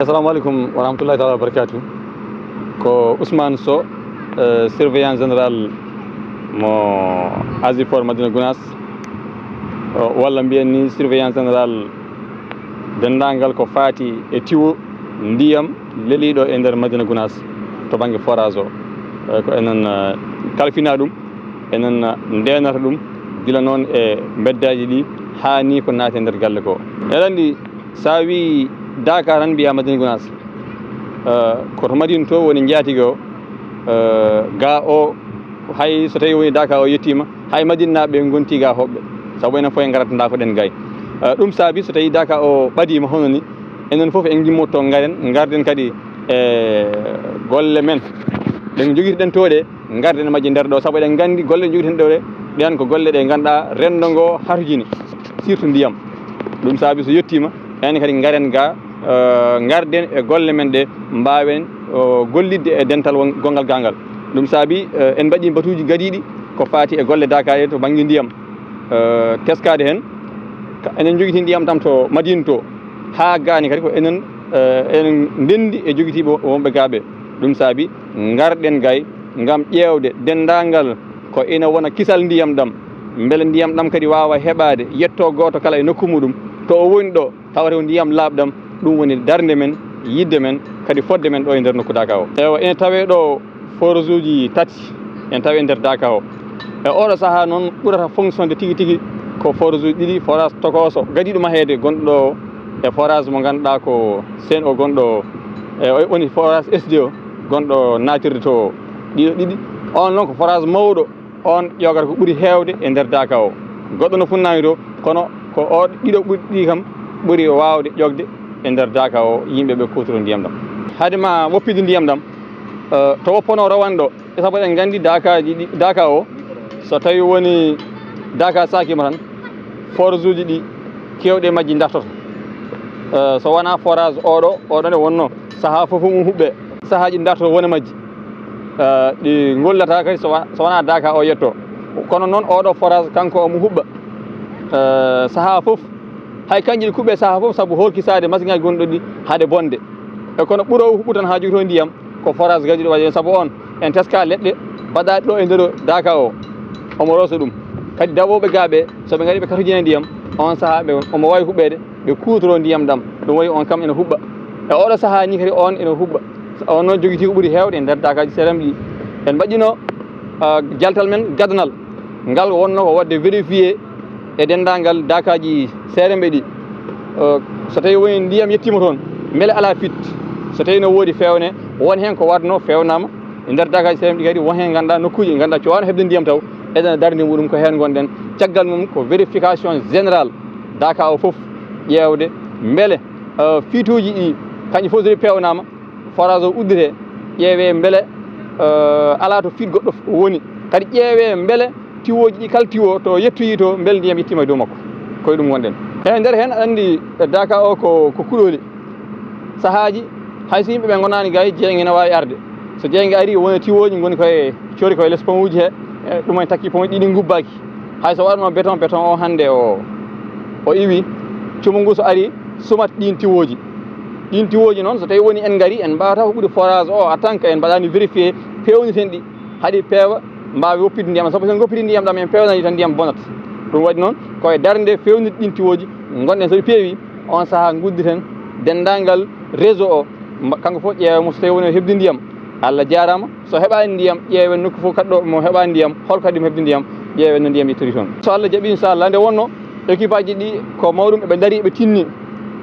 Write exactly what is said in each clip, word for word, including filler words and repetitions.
Assalamu aleykum wa rahmatullahi taala wa barakatuh. Ko Ousmane Sow, eh, surveillant général mo Asifor Madina Gounass. O, walla mbiyen ni surveillant général denndaangal ko faati e tiwo ndiyam leliiɗo e nder Madina Gounass to bannge forage o. Eh, ko enen, eh, kalfina ɗum, enen, eh, ndeenata ɗum gila noon e mbeddaaji ɗi haa ni ko naati e nder galle ko. Eɗen anndi, so a wii Dakar tan mbiyaa Madina Gounass. Eh, ko to Madina to woni njaatige o. Eh, ga o, hay so tawii woni Dakar o yettiima, hay Madinaaɓe ngonti ga hoɓɓe, sabu enen fof en ngarat nda ko ɗen gay. Eh, ɗum saabi so tawii Dakar o ɓadiima hono ni, enen fof en ngimmoto ngaren, ngarden kadi e golle men ɗen jogitiɗen to ɗe, ngarden e majje nder ɗo, sabu eɗen nganndi golle ɗe jogitiɗen ɗo ɗe, ɗen ko golle ɗe ngannduɗaa renndo ngo harjini, surtout ndiyam. Ɗum saabi so yettiima, enen kadi ngaren ga, eh, ngarden e golle men ɗe, mbaawen, o, gollidde e dental won-, gonngal gangal. Ɗum saabi, eh, en mbaɗi batuuji gadiiɗi ko faati e golle Dakar ɗe to bannge ndiyam. Eh, teskaade heen, ka-, enen njogitii ndiyam tam to Madina to, haa gaani kadi ko enen, eh, enen ndenndi e jogitiiɓe wonɓe ga ɓe. Ɗum saabi ngarɗen gay ngam ƴeewde denndaangal ko ina wona kisal ndiyam ɗam, mbele ndiyam ɗam kadi waawa heɓaade, yettoo gooto kala e nokku muɗum, to o woni ɗo, tawata ko ndiyam laaɓɗam. Ɗum woni darnde men, yiɗde men, kadi fotde men ɗo e nder nokku Dakar o. Ewa, ene tawee ɗo forage uji tati ene tawee nder Dakar o. E oɗo sahaa noon, ɓurata fonctionde tigi tigi ko forage uji ɗiɗi, forage tokooso gadiiɗo maheede gonɗo e forage mo ngannduɗaa ko C N O gonɗo e, o woni forage S D O gonɗo naatirde to ɗiɗo ɗiɗi. On noon ko forage mawɗo, on ƴoogata ko ɓuri heewde e nder Dakar o. Goɗɗo no funnaani to, kono ko o ɗiɗo ɓuri ɗi kam ɓuri waawde ƴoogde e nder Dakar o, yimɓe ɓe kuutoro ndiyam ɗam. Hade ma woppide ndiyam ɗam, eh, to woppanoo rawane ɗo, e sabu eɗen nganndi Dakaaji ɗi, Dakar o, so tawii woni Dakar saakima tan, forage uji ɗi keewɗe majji dartoto. Eh, so wonaa forage oɗo, oɗo nde wonnoo, sahaa fof mum huɓɓe, sahaaji dartoto wone majji. Eh, ɗi ngollata kadi so wa-, so wonaa Dakar o yetto. Kono noon oɗo forage kanko omo huɓɓa, eh, sahaa fof. Hay kanji ɗi kuɓɓe sahaa fof sabu hoolkisaade masiŋaaji gonɗo ɗi hade bonde. E kono ɓuro o huɓɓu tan haa jogito ndiyam, ko forage gadiiɗo waɗi ɗum, sabu on en teska leɗɗe baɗaaɗe ɗo e nder Dakar o, omo roosa ɗum. Kadi dawooɓe ga ɓe, so ɓe ngari ɓe katojina ndiyam, on sahaa ɓe, omo waawi huɓɓeede, ɓe kuutoro ndiyam ɗam. Ɗum waɗi on kam ene huɓɓa. E oɗo sahaa ni kadi on ene huɓɓa. On noon jogitii ko ɓuri heewde e nder Dakaaji C R M ɗi. En mbaɗɗino, ah, jaltal men gadanal. Ngal wonno ko waɗde vérifier e denndaangal Dakaaji C R M ɗi. Eh, so tawii woni ndiyam yettiima toon, mbele alaa fit? So tawii no woodi feewne, won heen ko waɗno feewnaama e nder Dakaaji C R M ɗi kadi, won heen ngannduɗaa nokkuuji ɗi ngannduɗaa coowaano heɓde ndiyam taw, eɗen darnde muɗum ko heen ngonɗen. Caggal mum ko vérification générale Dakar o fof, ƴeewde mbele, eh, fituuji ɗi kañƴi fof so ɗi peewnaama, forage o udditee, ƴeewee mbele, eh, alaa to fit goɗɗo woni. Kadi ƴeewee mbele tiwooji ɗi, kala tiwo to yettoyii to, mbele ndiyam yettiima e dow makko. Ko e ɗum ngonɗen. E nder heen, aɗa anndi Dakar o ko, ko kuɗooli. Sahaaji, hay so yimɓe ɓe ngonaani gay, jeeynge ene waawi arde. So jeeynge arii, wona tiwooji ngoni koye, coori koye les pont uji he, e ɗum en takki pont ɗiɗi ngubbaaki. Hay so waɗno béton, béton o hannde o, o iwi, cumu ngu so ari, sumat ɗiin tiwooji. Ɗiin tiwooji noon, so tawii woni en ngari, en mbaawata ko ɓuri forage o, en tant que en mbaɗaani vérifier, peewniten ɗi, haɗi peewa, mbaawi woppitde ndiyam. Sabu so en ngoppiti ndiyam ɗam, en peewnani tan, ndiyam bonat. Ɗum waɗi noon, ko e darnde feewnirde ɗiin tiwooji ngonɗen. So ɗi peewi, on sahaa ngudditen denndaangal réseau o, mba-, kanko fof ƴeewa mo so tawii woni o heɓdi ndiyam. Allah jaaraama. So heɓaani ndiyam, ƴeewen nokku fof kadi ɗo mo heɓaani ndiyam, hol kadi mo heɓdi ndiyam, ƴeewen no ndiyam yettori toon. So Allah jaɓii, inchallah, nde wonno équipe aji ɗi ko mawɗum, eɓe ndarii, eɓe tinnii.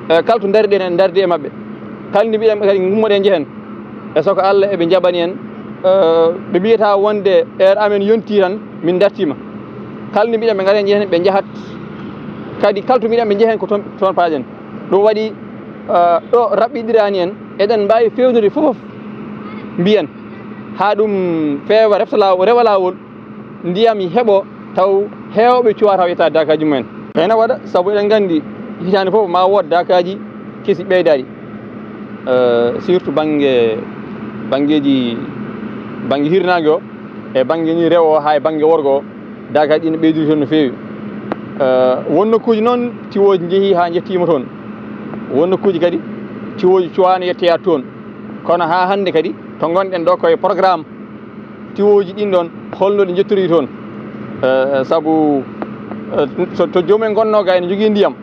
E kala to ndariɗen, en ndardi e maɓɓe. Kala nde mbiɗen kadi ngummoɗen njehen, e so ko Allah eɓe njaɓani en, eh, ɓe mbiyata wonde heure amen yontii tan, min ndartiima. Kala nde mbiɗen ɓe ngaren njehen, ɓe njahat. Kadi kala to mbiɗen ɓe njehen, ko toon, toon paaɗen. Ɗum waɗi, eh, ɗo raɓɓiɗiraani en, eɗen mbaawi feewnude fof, mbiyen, haa ɗum feewa, refta laaw-, rewa laawol, ndiyam heɓo, taw heewɓe cuwaa taw yetta dakaaji mumen. Ene waɗa, sabu eɗen nganndi hitaande fof ma wood dakaaji kesi ɓeydaaɗi, eh, surtout bannge, banngeeji, bannge hirnaange o, e bannge ni rewo o, haa e bannge worgo o, dakaaji ɗi ne ɓeydiri toon no feewi. Eh, won nokkuuji noon tiwooji njehii haa njettiima toon. Won nokkuuji kadi Tiwooji cuwaano yettoyaade toon. Kono haa hannde kadi, to ngonɗen ɗo, ko e programme tiwooji ɗin ɗon, holno ɗi njettori toon. Eh, sabu, eh, so, to joomum en ngonnoo ga ene njogii ndiyam,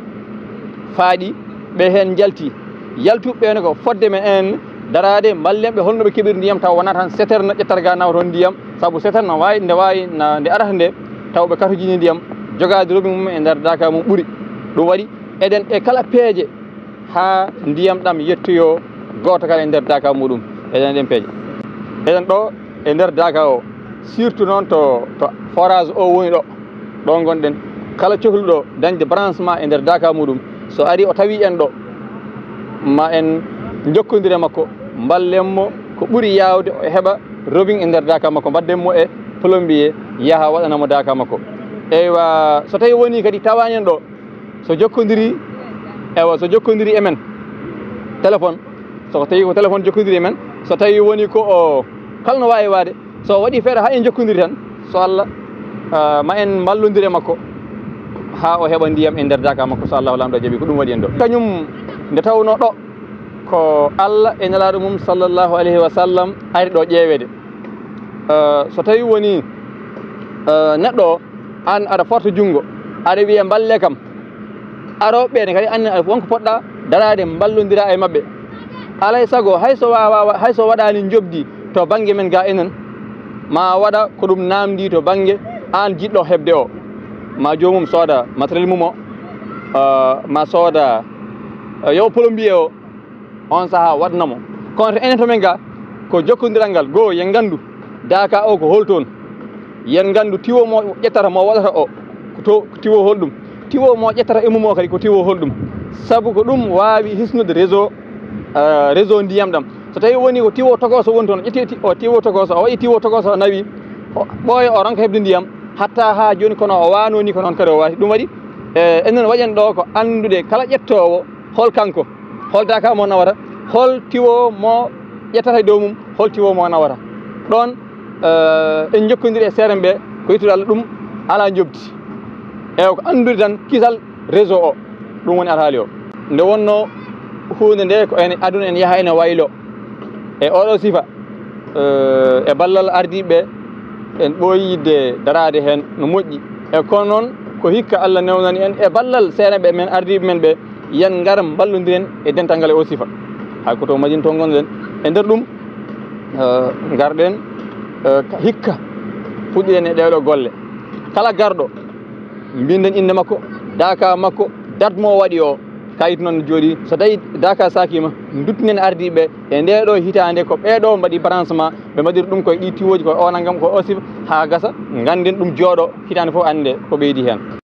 faaɗi, ɓe heen njalti. Yaltuɓe ɓe ne ko fodde men en daraade, mballen ɓe holno ɓe keɓiri ndiyam, taw wonaa tan citerne ƴettata ga nawa toon ndiyam, sabu citerne no waawi, nde waawi na, nde arata nde, taw ɓe katojini ndiyam, jogaade robinet mum e nder daaka mum ɓuri. Ɗum waɗi, eɗen e kala peeje haa ndiyam ɗam yettoyoo gooto kala e nder daaka muɗum. Eɗen, eɗen peeje. Eɗen ɗo e nder daaka o, surtout noon to, to forage o woni ɗo, ɗo ngonɗen. Kala cohluɗo dañde branchement e nder daaka muɗum, so ari o tawi en ɗo, ma en njokkondire makko, mballen mo ko ɓuri yaawde o heɓa robinet e nder daaka makko, mbaɗden mo e plombier, yaha waɗana mo daaka makko. Eywa, so tawi woni kadi tawaani en ɗo, so jokkondiri, ewa, so jokkondiri e men téléphone, so ko tawi ko téléphone jokkondiri e men, so tawi woni ko o kala no waawi waade, so waɗi feere haa en jokkondiri tan, so Allah, ah, ma en mballondire makko haa o heɓa ndiyam e nder daaka makko, so Allahu Laamɗo jaɓi, ko ɗum waɗi en ɗo. Kañum nde tawnoo ɗo ko Allah e Nelaaɗo mum sallallahu alayhi wa sallam ari ɗo ƴeeweede. Eh, so tawi woni, eh, neɗɗo o, aan aɗa forta junngo, aɗa wiya mballe kam, arooɓe ɓe ne kadi anne aɗa wonko poɗɗa daraade mballondira e maɓɓe. Alay sago hay so wawa, hay so waɗaani njoɓdi to bannge men ga enen, ma waɗa ko ɗum naamndi to bannge aan jiɗɗo heɓde o. Ma joomum sooda matériel mum o, eh, ma sooda, eh, yo plombier o, on sahaa waɗna mo. Kono to enen to men ga, ko jokkondiral ngal, goo, yen nganndu daaka o ko hol toon. Yen nganndu tiwo mo ƴettata, mo waɗata o, ko to, ko tiwo hol ɗum. Tiwo mo ƴettata e mum o kadi, ko tiwo hol ɗum. Sabu ko ɗum waawi hisnude réseau, eh, réseau ndiyam ɗam. So tawi woni ko tiwo tokoso woni toon, ƴetti ti-, o tiwo tokoso, o waɗi tiwo tokoso, o nawi, o ɓooya, o ronka heɓde ndiyam, hatta haa jooni, kono o waano ni, ko noon kadi o waati. Ɗum waɗi, eh, enen waɗen ɗo ko anndude kala ƴettoowo hol kanko, hol daaka mo nawata, hol tiwo mo ƴettata e dow mum, hol tiwo mo nawata. Ɗoon, eh, en njokkondiri e seeɗa ɓe, ko yettude Allah, ɗum alaa njoɓdi. E ko anndude tan kisal réseau o, ɗum woni alhaali o. Nde wonnoo huunde nde ko ene aduna en yaha ene waylo e oɗo sifa, eh, e ballal ardiiɓe ɓe, en ɓooyi yiɗde daraade heen no moƴƴi. E kono noon, ko hikka Allah newnani en e ballal seeɗa ɓe men, ardiiɓe men ɓe, yen ngar mballondiren e dental ngal e o sifa. Hay ko to Madina to ngonɗen. E nder ɗum, eh, ngarɗen, eh, ka-, hikka fuɗɗiren e ɗeeɗo golle. Kala garɗo, mbinden innde makko, daaka makko, date mo o waɗi o, kayit noon ne jooɗi. So tawi daaka saakiima, nduttinen ardiiɓe ɓe e ndee ɗo hitaande, ko ɓee ɗo mbaɗi branchement, ɓe mbaɗiri ɗum koye ɗi tiwooji, ko o nanngam, ko o sifa, haa gasa, ngannden ɗum jooɗo, hitaande fof annde ko ɓeydi heen.